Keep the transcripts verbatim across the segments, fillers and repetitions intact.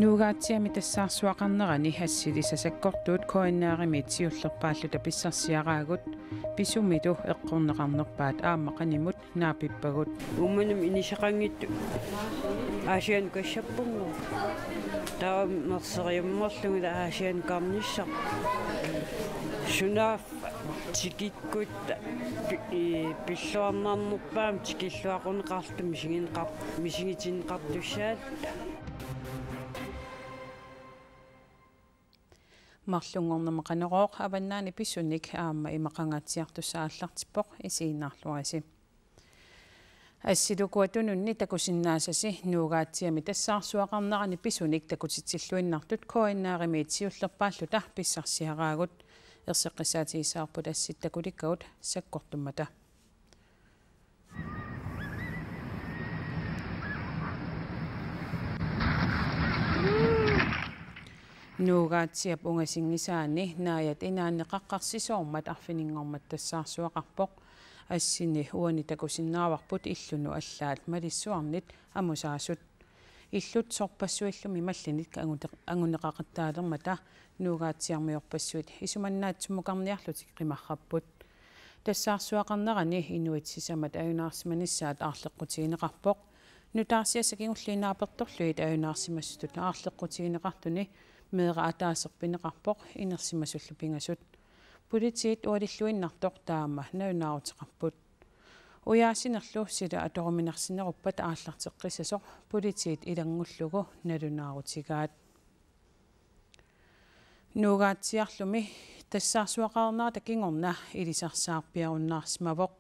Nuugaatsiami tassaarsuaqarnerani assilisat sakkortuut K N R-imiit siullerpaalluta pissarsiaraagut, pisumilu eqqorneqarnerpaat aamma qanimut naapippagut. Uummannami inisaqanngitsut Aasianni kassappunga. Taava merseriammerlunga Aasianni karnissaq. Sunaaffa tikikkutta pi-, i-, pilluarnarnerpaamik tikilluaqquneqarluta misigineqar-, misigitinneqartussaalluta. Marlunngornermi Qanorooq avannaani pisunik aamma imaqangaatsiartussaq aallartippoq, isiginnaarluarisi. Assilukua tununni takusinnaasasi Nuugaatsiami tassaarsuaqarnerani pisunik takutitsilluinnartut K N R-imiit siullerpaalluta pissarsiaraagut. Erseqqissaatigissavarput assit takutikkagut sakkortummata. Nuugaatsiap ungasinngisaani Naajat Inaanni qaqqarsisoormat arfininngormat tassaarsuaqarpoq. Assini uani takusinnaavarput illunut allaat malissuarnit amusaasut. Illut sorpassuillumi mallinit anguneq-, anguneqaqattaalermata Nuugaatsiarmiorpassuit isumannaatsumoqarniarlutik qimarrapput. Tassaarsuaqarnerani inuit sisamat ajunaarsimanissaat aarleqqutigineqarpoq. Nutaarsiassat kingulliit naapertorlugit ajunaarsimasutut aarleqqutigineqartuni meeraq ataaseq pineqarpoq inersimasullu pingasut. Politiit ualilluinnartoq taama nalunaaruteqarput. Ujaasinerlu sila atoruminarsineruppat aallarteqqissasoq politiit ilanngullugu nalunaarutigaat. Nuugaatsiarlumi tassaarsuaqarnerata kingorna ilisarsaarpiarunnaarsimavoq.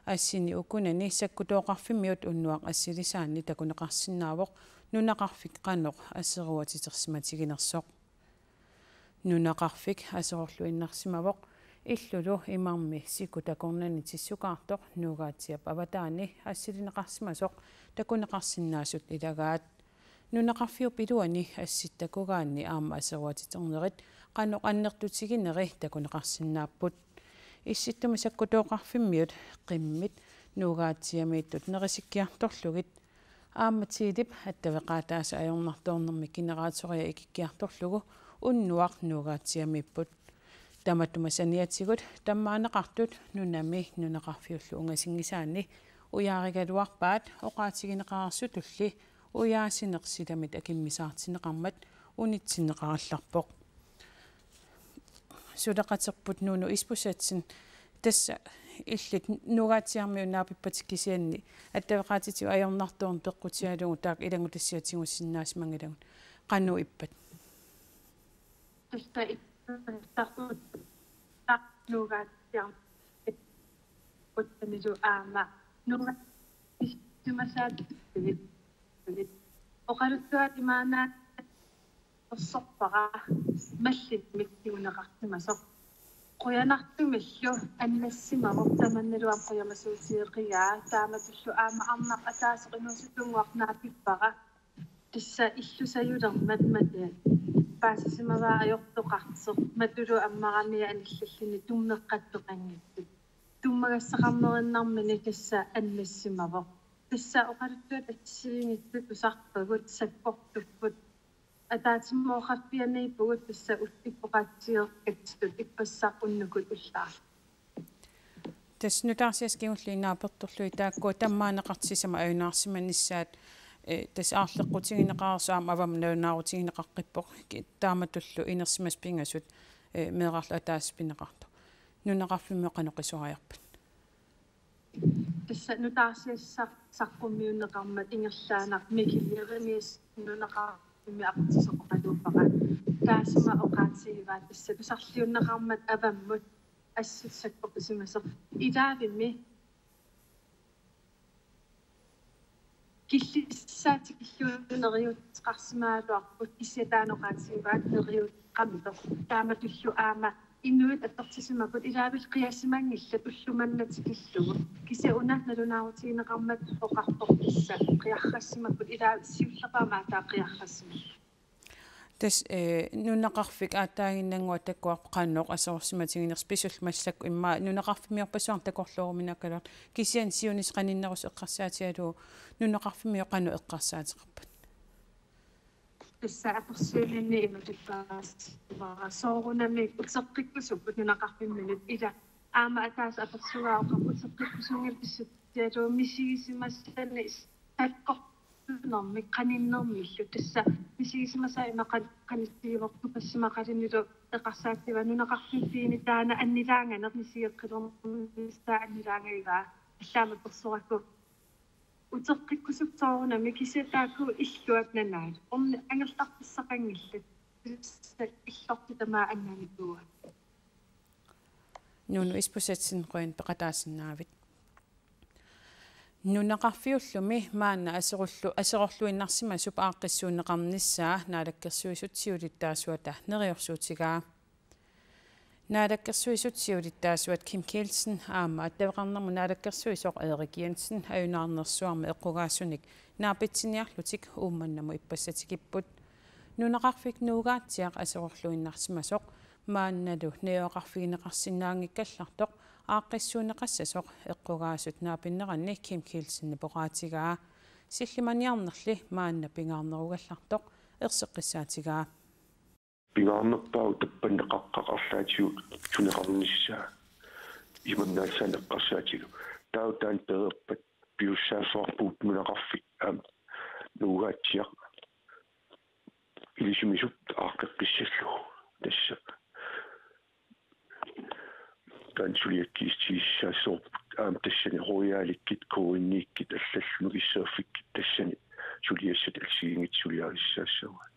Assini ukunani sakkutooqarfimmiut unnuaq assilisaanni takuneqarsinnaavoq nunaqarfik qanoq aseruatitersimatiginersoq. Nunaqarfik aserorluinnarsimavoq illulu imarmi siku takornani tissukaartoq Nuugaatsiap avataani assilineqarsimasoq takuneqarsinnaasut ilagaat. Nunaqarfiup iluani assit takugaanni aamma aseruatiternerit qanoq annertutigineri takuneqarsinnaapput. Issittumi sakkutooqarfimmiut qimmit Nuugaatsiamiittut nerisikkiartorlugit aamma Tilip attaveqaataasa ajornartoornermik generatoria ikikkiartorlugu unnuaq Nuugaatsiamiipput. Tamatuma saniatigut tammaaneqartut nunami nunaqarfiullu ungasinngisaanni ujaarigaluarpaat oqaatigineqareersutulli ujaasineq silamit akimmisaartinneqarmat unitsinneqarallarpoq. Suleqaterput Nuno Isbosethsen, tassa illit Nuugaatsiarmiut naapippatit kisianni attaveqaatitigut ajornartoorneq peqqutigalugu taakku ilanngutassiaq tigusinnaasimanngilagut. Qanoq ippat? Tassa ippassarput Nuugaatsiarmiut uttanilu aamma Nuugaatsiarmiut oqaluttuat imaannaat ersorpara mallimmik tiguneqarsimasoq. Qujanartumillu annassimavoq tamannalu aamma qujamasuutigeqigaa taamatullu aamma arnaq ataaseq inuusuttunnguaq naapippara. Tassa illusajulermat matu paasisimavaa ajortoqartoq matulu ammaramia anillalluni tummeqqattoqanngitsut. Tummagassaqarnerinnarmini tassa annassimavoq. Tassa oqaluttuat assigiinngitsut tusarpagut sakkortupput. Ataatsimooqarfianiippugut tassa ullut oqaatsigeqqatsitut ippassaq unnukkut ullaaq. Tassa nutaarsiassat kingulliit naapertorlugit taakkua tammaaneqartut sisamat ajunaarsimanissaat, eh, tassa aarleqqutigineqareersut aamma avammut nalunaarutigineqaqqippoq ki-, taamatullu inersimasut pingasut, eh, meerarlu ataaseq pineqartoq. Nunaqarfimmi qanoq qisuariarpat? Tassa nutaarsiassaq saqqummiunneqarmat ingerlaannaq Mikkel Jeremiassen nunaqarfimmi aqutsisoqaluuppara. Taassuma oqaatigivaa tassa tusarliunneqarmat avammut assut sakkortusimasoq. Ilaavimmi killissaa tikillugu neriuuteqarsimagaluarpoq kisianni taanna oqaatigivaat neriuuteqartoq. Taamatullu aamma inuit atortisimapput ilaavik qiasimanngillat ulloq manna tikillugu. Kisianni una nalunaarutigineqarmat oqarpoq tassa qiarrassimapput ilaavik siullerpaamik aatsaat qiarrassimapput. Tassa, eh, nunaqarfik aatsaaginnannguaq takuarput qanoq aserorsimatiginersoq pisullu massakkut immaqa nunaqarfimmiorpassuarnik takorlooruminaakkaluartoq kisianni siunissaq qaninnerusoq eqqarsaatigalugu nunaqarfimmiut qanoq eqqarsaateqarpat? Tassa apersuinninni imatut paasivara: soorunami uteqqikkusupput nunaqarfimminut? Ila aamma ataaseq apersugaa oqarpoq uteqqikkusunngilaq, pissutigalugu misigisimasani sakkortunermik qaninnermillu. Tassa misigisimasaa ima qan-, qanitsigivoq, tupassimaqalunilu eqqarsaatsiva nunaqarfimmiinni taanna annilaanganeq, misigeqqilernissaq annilaangagivaa. Allaammi apersorakku uteqqikkusupput soorunami, kisianni taakku illuat nanaat. Orni angerlarfissaqanngillat. Illortut tamaat annaanikuuaat. Nuunu Isbosethsen, qujanaq peqataasinnaavit. Nunaqarfiullumi maanna aserullu-, aserorluinnarsimasup aaqqissuunneqarnissaa Naalakkersuisut siulittaasuata neriorsuutigaa. Naalakkersuisut siulittaasuat Kim Kielsen aamma attaveqarnermut naalakkersuisoq Erik Jensen ajunaarnersuarmi eqqugaasunik naapitsiniarlutik Uummannamut ippassaq tikipput. Nunaqarfik Nuugaatsiaq aserorluinnarsimasoq maannalu najugaqarfigineqarsinnaanngikkallartoq aaqqissuunneqassasoq eqqugaasut naapinneranni Kim Kielsenip oqaatigaa. Sillimaniarnerli maanna pingaarnerugallartoq erseqqissaatigaa. Pingaarnerpaavoq tappanneqaqqaq arlaatigut tuneqarnissaa imannaassaannik eqqarsaatigalugu. Taava taanna pereerpat pisussaassavarput nunaqarfik aamma Nuugaatsiaq ilisimasup aaqqeqqissallugu. Tassa taanna suliakkiissutigissaassavarput aamma tassani Royalikkit, K N-ikkit allallu nukissaaffikkit tassani suliassat assigiinngitsut suliarissaassavaat.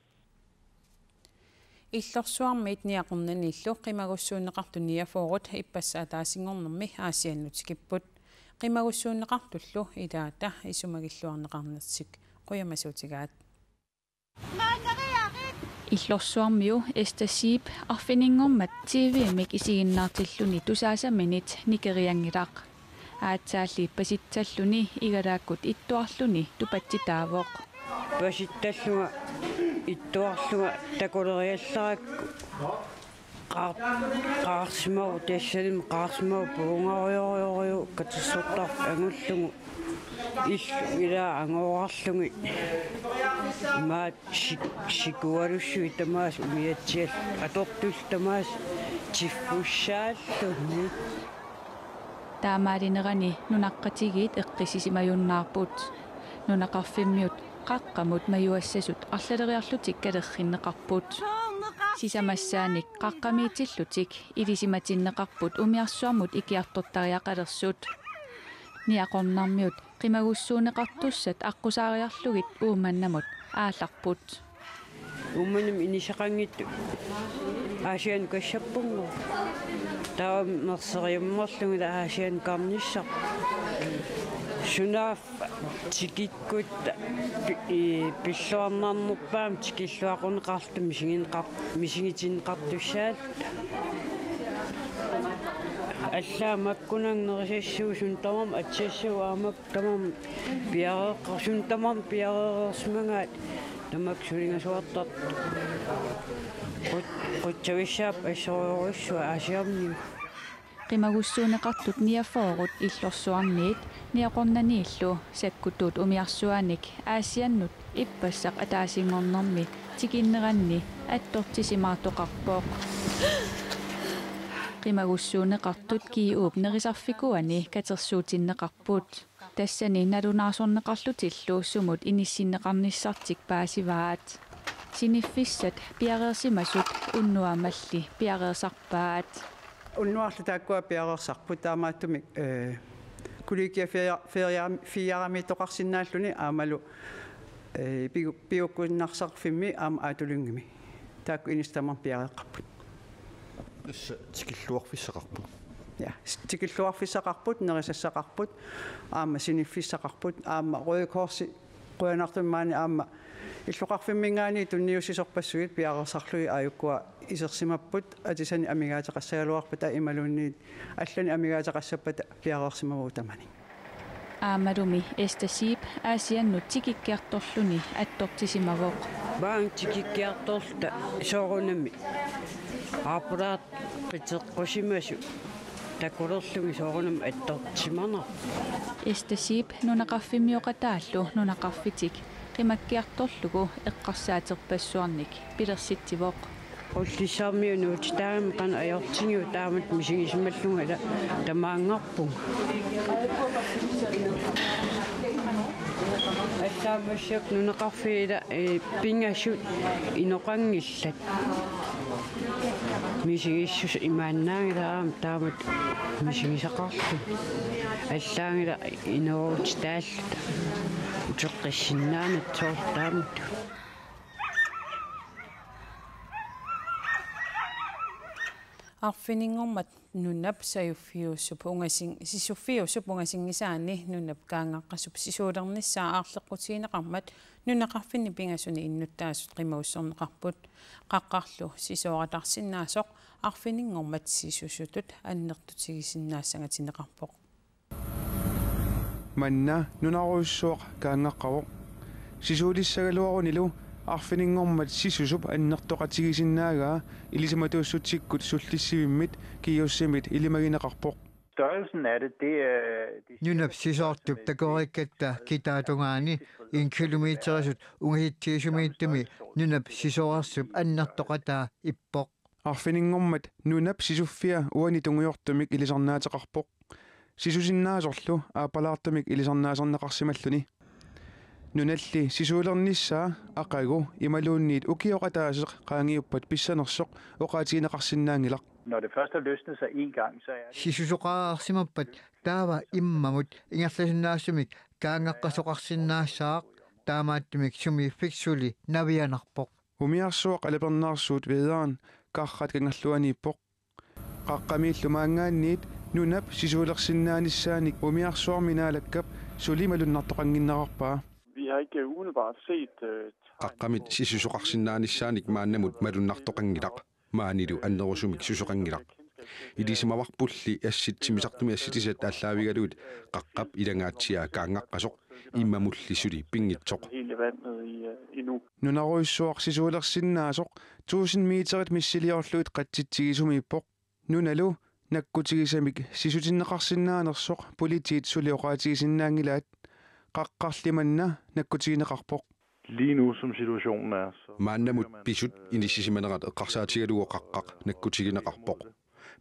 Illorsuarmiit Niaqornaniillu qimagussuunneqartut niogfyrret ippassaq ataasinngornermi Aasiannut tikipput. Qimagussuunneqartullu ilaata isumagilluarneqarnersut qujamasuutigaat. Illorsuarmiu Esther Zeeb arfininngormat T V-mik isiginnaartilluni tusaasaminit nikerianngilaq. Aatsaalli pasitsalluni igalaakkut ittuarluni tupatsitaavoq. Pasittallunga ittuarlunga takuleriallarakku qaar-, qaarsimavoq, tassalimi qaarsimavoq, puungarujorujoruju katersortarfik angullugu. Illu ilaa angoorarlugit. Imaat sik-, sikualussui tamaasa umiatsiallu atortullu tamaasa tiffussaalluni. Taamaalinerani nunaqqatigiit eqqissisimajunnaarput. Nunaqarfimmiut qaqqamut majuassasut arlaleriarlutik kalerrinneqarput. Sisamassaanik qaqqamiitillutik ilisimatinneqarput umiarsuarmut ikiartortariaqalersut. Niaqornarmiut qimagussuunneqartussat aqqusaariarlugit Uummannamut aallarput. Uummannamut inissaqanngitsut Aasiannut kassappunga. Taava merseriummerlunga Aasiannukarnissaq. Sunaaffa tikikkutta pi-, i-, pilluarnarnerpaamik tikilluaqquneqarluta misigineqar-, misigitinneqartussaalluta. Allaat makkunannga nerisassagut, suut tamarmik atisassagut aamma tamarmik piareeqqar-, suut tamarmik piareersimagaat tamakku sulingasuartartut. Qut-, qutsavissaapput assorujussuaq Aasianniut. Qimagussuunneqartut niogfyrret Illorsuarmiit Niaqornaniillu sakkutuut umiarsuanik Aasiannut ippassaq ataasinngornermi tikinneranni attortisimaartoqarpoq. Qimagussuunneqartut G U-p nerisarfikuani katersuutinneqarput. Tassani nalunaarsorneqarlutillu sumut inissinneqarnissartik paasivaat. Siniffissat piareersimasut unnuamalli piareersarpaat. Unnuarlu taakkua piareersarput, taamaattumik, eh, kollegiat feria-, feria-, feriamiittoqarsinnaalluni aammalu, eh, pigu-, piukkunnarsarfimmi aamma Aatu Lyngemi. Taakku inissat tamarmik piareeqqapput. Tassa tikilluarfissaqarput. Ja, s-, tikilluarfissaqarput, nerisassaqarput, aamma siniffissaqarput, aamma Røde Korsi qujanartumik maani aamma illoqarfimminngaanniit tunniussisorpassuit piareersarlugit aajukkua isersimapput, atisanik amigaateqassagaluarpata imaluunniit allanik amigaateqassappata piareersimavagut tamanit. Aammalumi Esther Zeeb Aasiannut tikikkiartorluni attortisimavoq. Maanga tikikkiartorluta soorunami aappaat qiteqqusimasut takulerlugit soorunami attortisimanarpoq. Esther Zeeb nunaqarfimmioqataallu nunaqarfitik Qimakkiartorlugu eqqarsaaterpassuarnik pilersitsivoq. Qullissarmiunut taama qanoq ajortigiuk taamatut misigisimallunga ila tamaanngarpunga. Allaammassiaq nunaqarfiit ila, eh, pingasut inoqanngillat. Misigissuseq imaannaanngilaq aamma taamatut misigisaqarluni. Allaanngilaq inoorutitaalluta. Uteqqissinnaanata soorlu taamatut. Arfininngormat nunap sajuffiusup ungasin-, sisuffiusup ungasinngisaani nunap kaangaqqasup sisuulernissaa aarleqqutigineqarmat nunaqarfinni pingasuni innuttaasut qimagussorneqarput. Qaqqarlu sisooratarsinnaasoq arfininngormat sisusutut annertutigisinnaassagatinneqarpoq. Manna nunarujussuaq kaangaqqavoq. Sisuulissagaluarunilu arfininngormat sisusup annertoqatigisinnaagaa ilisimatuussutsikkut sullissivimmit GUS-imit ilimagineqarpoq. Størrelsen af det, det er, det er cirka Nunap sisoortup takoreerikkatta kitaatungaani en kilometerisut ungasitsigisumiittumi nunap sisoorsup annertoqataa ippoq. Arfininngormat nunap sisuffia uani tungujortumik ilisarnaateqarpoq. Sisusinnaasorlu aappalaartumik ilisarnaasarneqarsimalluni. Nunalli sisuulernissaa aqagu imaluunniit ukioq ataaseq qaangiuppat pissanersoq oqaatigineqarsinnaanngilaq. Når det først har løsnet sig en gang, så er det Sisusoqareersimappat taava immamut ingerlasinnaasumik kaangaqqasoqarsinnaassaaq, taamaattumik sumiiffik suli navianarpoq. Umiarsuaq alapernaarsuut Vederen Qarrat Kangerluaniippoq. Qaqqamiillu maanngaanniit nunap sisuulersinnaanissaanik umiarsuarmi Naalakkap suli malunnartoqannginnerarpaa. Vi har ikke umiddelbart set, øh, tegn Qaqqamit på, sisusoqarsinnaanissaanik maannamut malunnartoqanngilaq. Maanilu annerusumik susoqanngilaq. Ilisimavarpulli assitsimmisartumi assitissat aallaavigalugit qaqqap ilangaatsiaa kaangaqqasoq, immamulli suli pinngitsoq. Helt i vandet i, øh, endnu. Nunarujussuaq sisuulersinnaasoq tusind meterit missiliorlugit qatsitsigisumiippoq. Nunalu nakkutigisamik sisutinneqarsinnaanersoq politiit suli oqaatigisinnaanngilaat. Qaqqarli manna nakkutigineqarpoq. Lige nu, som situationen er, så Maannamut pisut inissisimanerat eqqarsaatigalugu qaqqaq nakkutigineqarpoq.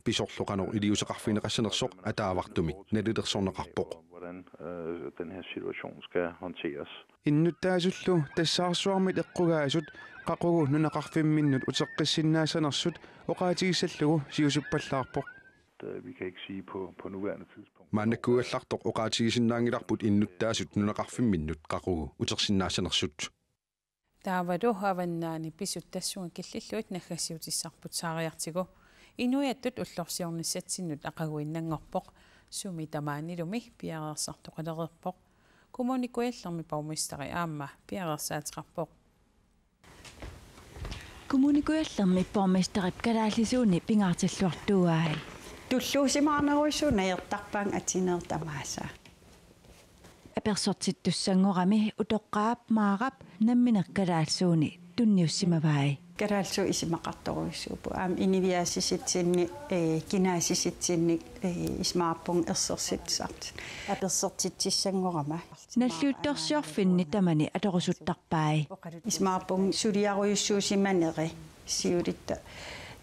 Pisorlu qanoq iliuuseqarfigineqassanersoq ataavartumik nalilersorneqarpoq. Hvordan, øh, den her situation skal håndteres. Innuttaasullu tassaarsuarmit eqqugaasut qaqugu nunaqarfimminnut uteqqissinnaassanersut oqaatigissallugu siusuppallaarpoq. Øh, vi kan ikke sige på, på nuværende tidspunkt. Maannakkuugallartoq oqaatigisinnaanngilarput innuttaasut nunaqarfimminnut qaqugu utersinnaassanersut. Taavalu avannaani pisut tassunga killillugit naggasiutissarput saariartigu. Inuiattut ullorsiornissatsinnut aqaguinnanngorpoq, sumi tamaanilumi piareersartoqalereerpoq. Kommune Kujallermi borgmesteri aamma piareersaateqarpoq. Kommune Kujallermi borgmesterip kalaallisuuni pingaartilluartuuai. Tulluusimaarnerujussuuvoq najortarpaannga atinerit tamaasa. Apersortittussanngorami utoqqaap Maarap nammineq kalaallisuuni tunniussimavai. Kalaallisut isumaqartorujussuupput. Aamma inuiaasisitsinnik, ee, kinaasisitsinnik, ee, isumaqarpunga ersersitsisartut. Apersortitsissanngorama. Nalliuttorsiorfinni tamani atorusuttarpai. Isumaqarpunga suliarujussuusimaneri siulitta.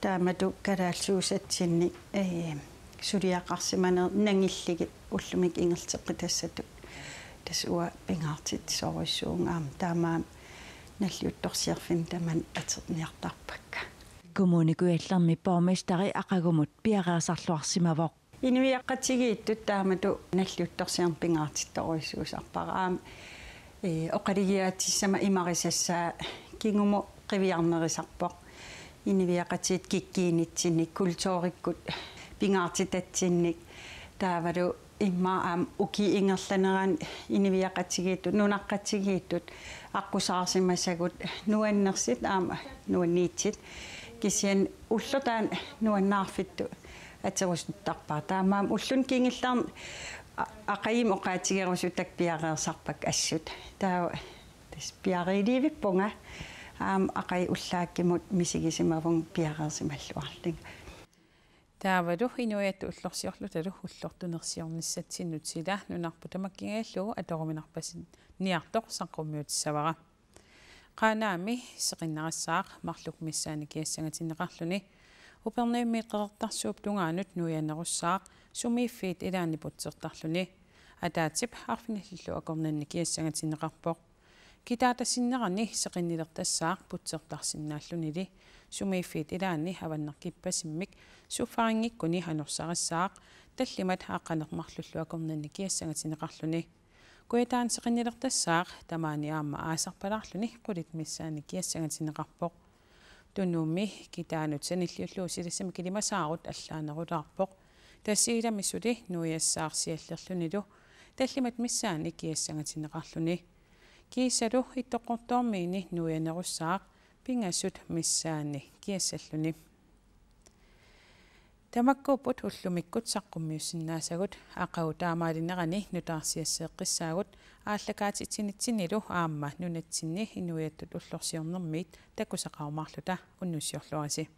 Taamatut kalaallisuusatsinnik, ee, suliaqarsimanerit nangillugit ullumikkut ingerlateqqitassatut. Tassa uanga pingaartitsisorujussuuvunga aamma taamaammat nalliuttorsiorfinni tamani atorniartarpakka. Kommune Kujallermi borgmesteri aqagumut piareersarluarsimavoq. Inuiaqatigiittut taamatut nalliuttorsiorneq pingaartittorujussuusarpara. Aamma, ee, oqalugiaatissammat imarisassaa kingumut qiviarnerusarpoq. Inuiaqatigiit kikkuunitsinnik, kulturikkut pingaartitatsinnik, taavalu immaqa aamma ukiup ingerlanerani inuiaqatigiittut, nunaqqatigiittut aqqusaarsimasagut nuannersut aamma nuanniitsut. Kisianni ulloq taanna nuannaarfittut atorusuttarpara. Taamaammat ulluni kingullerni a-, aqagumut oqaatigerusuttakka piareersarpakka assut. Taava tassa piareerivippunga aamma aqagu ullaakkut misigisimavunga piareersimalluarlunga. Taavalu inuiattut ullorsiorlutalu ullortunersiornissatsinnut sila nunarput tamakkiingajallugu atoruminarpasinniartoq saqqummiutissavara. Qaanaami seqinnarissaaq marluk missaani kiassangatinneqarluni. Upernavimmiit Qeqertarsuup tungaanut nuianerussaaq sumiiffiit ilaanni putsertarluni. Ataatsip arfinillillu akornanni kiassangatinneqarpoq. Kitaata sinnerani seqinnilertassaaq putsertarsinnaallunili. Sumiiffiit ilaanni avannarkippasimmik suffaringikkuni anorsarissaaq tallimat aqqaneq-marlullu akornanni kiassangatinneqarluni. Kujataani seqinnilertassaaq tamaani aamma aasarpalaarluni qulit missaani kiassangatinneqarpoq. Tunuummi kitaanut sanilliullugu silassamik ilimasaarut allaanerulaarpoq. Tassa ilami suli nuiassaaq siallerlunilu tallimat missaani kiassangatinneqarluni. Kiisalu Ittoqqortoormiini nuianerussaaq pingasut missaani kiassalluni. Tamakkuupput ullumikkut saqqummiussinnaasagut. Aqagu taamaalinerani nutaarsiasseeqqissaagut aallakaatitsinitsinnilu aamma nunatsinni inuiattut ullorsiornermiit takusaqarumaarluta. Unnussiorluarisi.